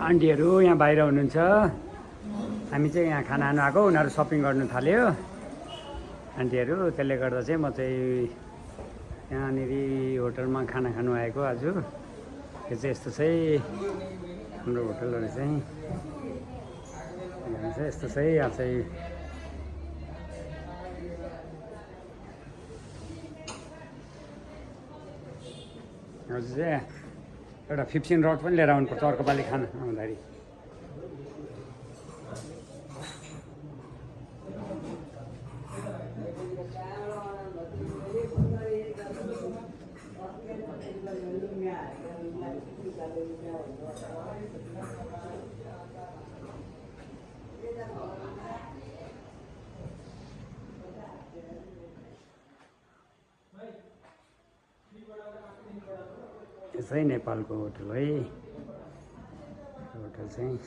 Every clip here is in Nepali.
आन्टीहरू यहाँ बाहिर हुनुहुन्छ। हामी चाहिँ यहाँ खाना खानु आएको, उनीहरू सपिङ गर्नु थाल्यो आन्टीहरू। त्यसले गर्दा चाहिँ म चाहिँ यहाँनिर होटलमा खाना खानु आएको आज। यो चाहिँ यस्तो चाहिँ हाम्रो होटलहरू चाहिँ यस्तो चाहिँ यहाँ चाहिँ हजुर चाहिँ एउटा 15 रड पनि लिएर आउनुपर्छ अर्को पालि खाना आउँदाखेरि। यसै नेपालको होटल है, होटल चाहिँ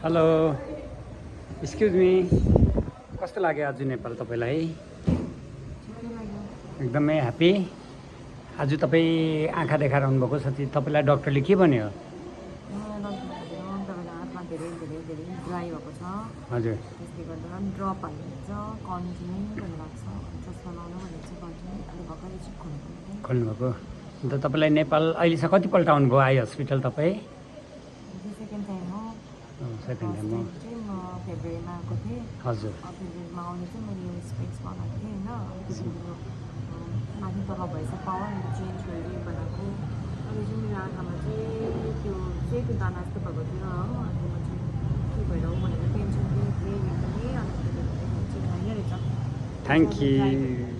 हेलो एक्सक्युज मी, कस्तो लाग्यो आज नेपाल तपाईँलाई? एकदमै ह्याप्पी। आज तपाईँ आँखा देखाएर आउनुभएको साथी, तपाईँलाई डक्टरले के भन्यो? हातमा धेरै ड्राई भएको छ, हजुर त्यसले गर्दा ड्रप हाल्नुहुन्छ, कन्टिन्यू भन्नुभएको छ, चस्मा लाउनु भनेको छ, कन्टिन्यू अहिले भर्खरै चाहिँ खोल्नुभएको। अन्त तपाईँलाई नेपाल अहिलेसम्म कतिपल्ट आउनुभयो आई हस्पिटल तपाईँ? सेकेन्ड टाइम हो। सेकेन्ड टाइम हो चाहिँ म फेब्रुअरीमा आएको थिएँ। हजुर फेब्रुअरीमा आउने चाहिँ मैले यो स्पेक्स बनाएको थिएँ होइन, माथि तल भएछ पावर चेन्ज गरेर बनाएको। अहिले चाहिँ मेरो आँखामा चाहिँ त्यो सेतो दाना जस्तो भएको थियो हो, अनि म चाहिँ के भएर हो भनेर टेन्सन थियो एकदमै, अनि त्यसले गर्दाखेरि चाहिँ भइरहेछ। Thank you.